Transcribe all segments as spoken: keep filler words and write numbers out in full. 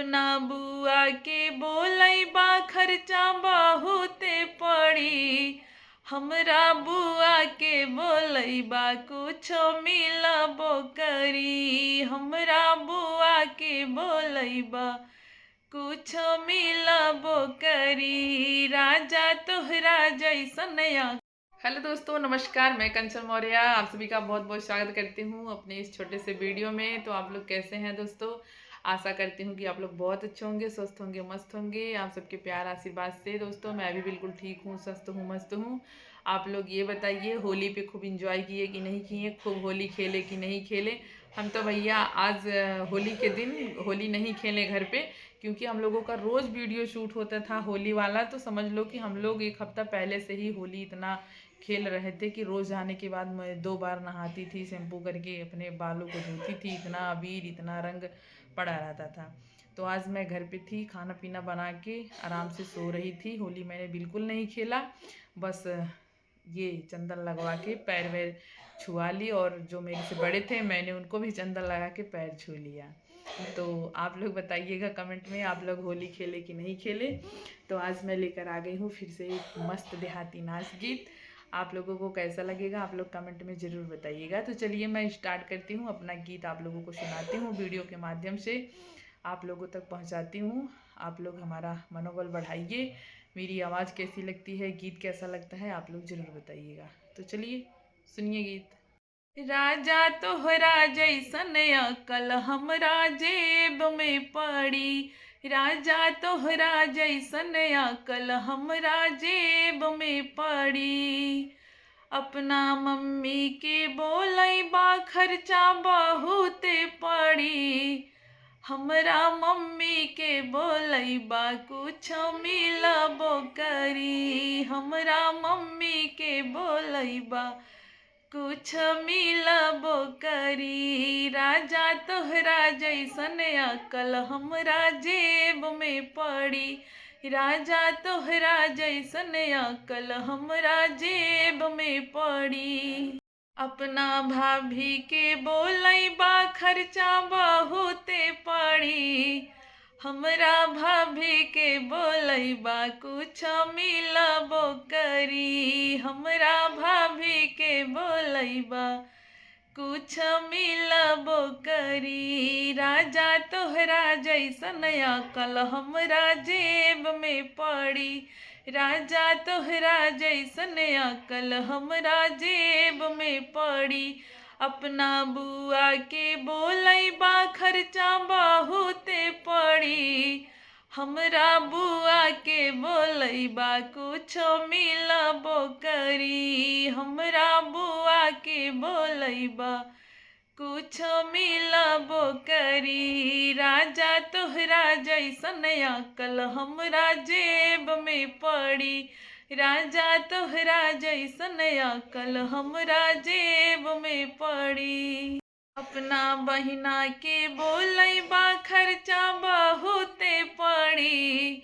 ना बुआ के बोलैबा, खर्चा बहुते पड़ी। हमरा बुआ के बोलैबा, कुछो मिलबो करी। हमरा बुआ के बोलैबा, कुछो मिलबो करी। राजा तोहरा जैसन या हेलो दोस्तों, नमस्कार। मैं कंचन मौर्य आप सभी का बहुत बहुत स्वागत करती हूँ अपने इस छोटे से वीडियो में। तो आप लोग कैसे हैं दोस्तों? आशा करती हूँ कि आप लोग बहुत अच्छे होंगे, स्वस्थ होंगे, मस्त होंगे। आप सबके प्यार आशीर्वाद से दोस्तों, मैं भी बिल्कुल ठीक हूँ, स्वस्थ हूँ, मस्त हूँ। आप लोग ये बताइए, होली पे खूब एंजॉय किए कि नहीं किए, खूब होली खेले कि नहीं खेले? हम तो भैया आज, अ, होली के दिन होली नहीं खेले घर पे, क्योंकि हम लोगों का रोज़ वीडियो शूट होता था होली वाला। तो समझ लो कि हम लोग एक हफ्ता पहले से ही होली इतना खेल रहे थे कि रोज़ आने के बाद मैं दो बार नहाती थी, शैम्पू करके अपने बालों को धोती थी। इतना अबीर, इतना रंग पड़ा रहता था। तो आज मैं घर पे थी, खाना पीना बना के आराम से सो रही थी। होली मैंने बिल्कुल नहीं खेला, बस ये चंदन लगवा के पैर वैर छुआ ली, और जो मेरे से बड़े थे, मैंने उनको भी चंदन लगा के पैर छू लिया। तो आप लोग बताइएगा कमेंट में, आप लोग होली खेले कि नहीं खेले। तो आज मैं लेकर आ गई हूँ फिर से एक मस्त देहाती नाच गीत। आप लोगों को कैसा लगेगा, आप लोग कमेंट में ज़रूर बताइएगा। तो चलिए, मैं स्टार्ट करती हूँ, अपना गीत आप लोगों को सुनाती हूँ वीडियो के माध्यम से, आप लोगों तक पहुँचाती हूँ। आप लोग हमारा मनोबल बढ़ाइए। मेरी आवाज़ कैसी लगती है, गीत कैसा लगता है, आप लोग ज़रूर बताइएगा। तो चलिए, सुनिए गीत। राजा तोहरा जैसन अकल हमरा जेब में पड़ी। राजा तोहरा जैसन अकल हमरा जेब में पड़ी। अपना मम्मी के बोलैबा, खर्चा बहुते पड़ी। हमरा मम्मी के बोलैबा, कुछ मिलबो करी। हमरा मम्मी के बोलैबा, कुछ मिलबो करी। राजा तोहरा जैसन अकल हमरा जेब में पड़ी। राजा तोहरा जैसन अकल हमरा जेब में पड़ी। अपना भाभी के बोलैबा, खर्चा बहुते पड़ी। हमरा भाभी के बोलैबा, कुछ मिलबो करी। हमरा भाभी के बोलैबा, कुछ मिलबो करी। राजा तोहरा जैसन अकल हमरा जेब में पड़ी। राजा तोहरा जैसन अकल हमरा जेब में पड़ी। अपना बुआ के बोलैबा, खर्चा बहुते पड़ी। हमरा बुआ के बोलैबा, कुछ मिलबो करी। हमरा बुआ के बोलैबा, कुछ मिलबो करी। राजा तोहरा जैसन अकल हमरा जेब में पड़ी। राजा तोहरा जैसन अकल हमरा जेब में पड़ी। अपना बहिना के बोलैबा, खर्चा बहुते पड़ी।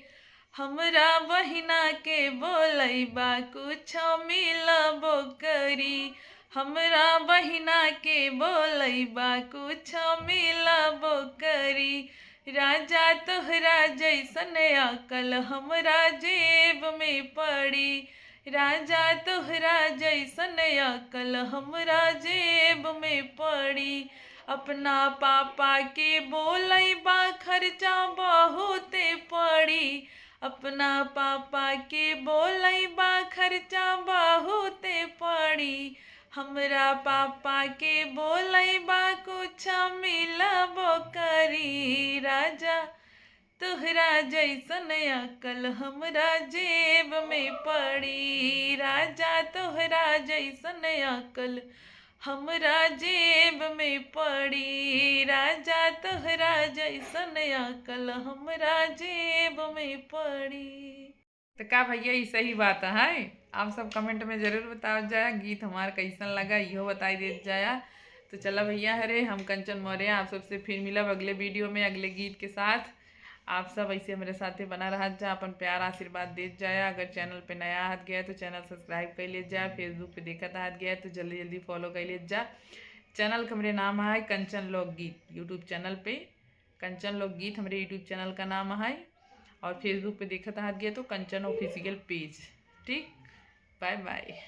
हमरा बहिना के बोलैबा, कुछ मिलबो करी। हमरा बहिना के बोलैबा, कुछ मिलबो करी। राजा तोहरा जैसन अकल हमरा जेब में पड़ी। राजा तोहरा जैसन अकल हमरा जेब में पड़ी। अपना पापा के बोलैबा, खर्चा बहुते पड़ी। अपना पापा के बोलैबा, खर्चा बहुते पड़ी। हमरा पापा के बोलैबा, कुछ मिलबो करी। राजा तोहरा जैसन अकल हमरा जेब में पड़ी। राजा तोहरा जैसन अकल हमरा जेब में पड़ी। राजा तोहरा जैसन अकल हमरा जेब में पड़ी। तो का भैया, ई सही बात है? आप सब कमेंट में ज़रूर बताओ जाया, गीत हमार कैसन लगा, इहो बताई देत जाया। तो चला भैया, हरे हम कंचन मौर्य, आप सबसे फिर मिलब अगले वीडियो में, अगले गीत के साथ। आप सब ऐसे हमरे साथे बना रहत जा, अपन प्यार आशीर्वाद देत जाया। अगर चैनल पे नया आहत गया तो चैनल सब्सक्राइब कर लेत जा, Facebook पे देखत आहत गया तो जल्दी जल्दी फॉलो कर लेत जा। चैनल के हमरे नाम है कंचन लोकगीत, YouTube चैनल पे कंचन लोकगीत हमरे YouTube चैनल का नाम है, और Facebook पे देखत हाथ गया तो कंचन ऑफिशियल पेज। ठीक, बाय बाय।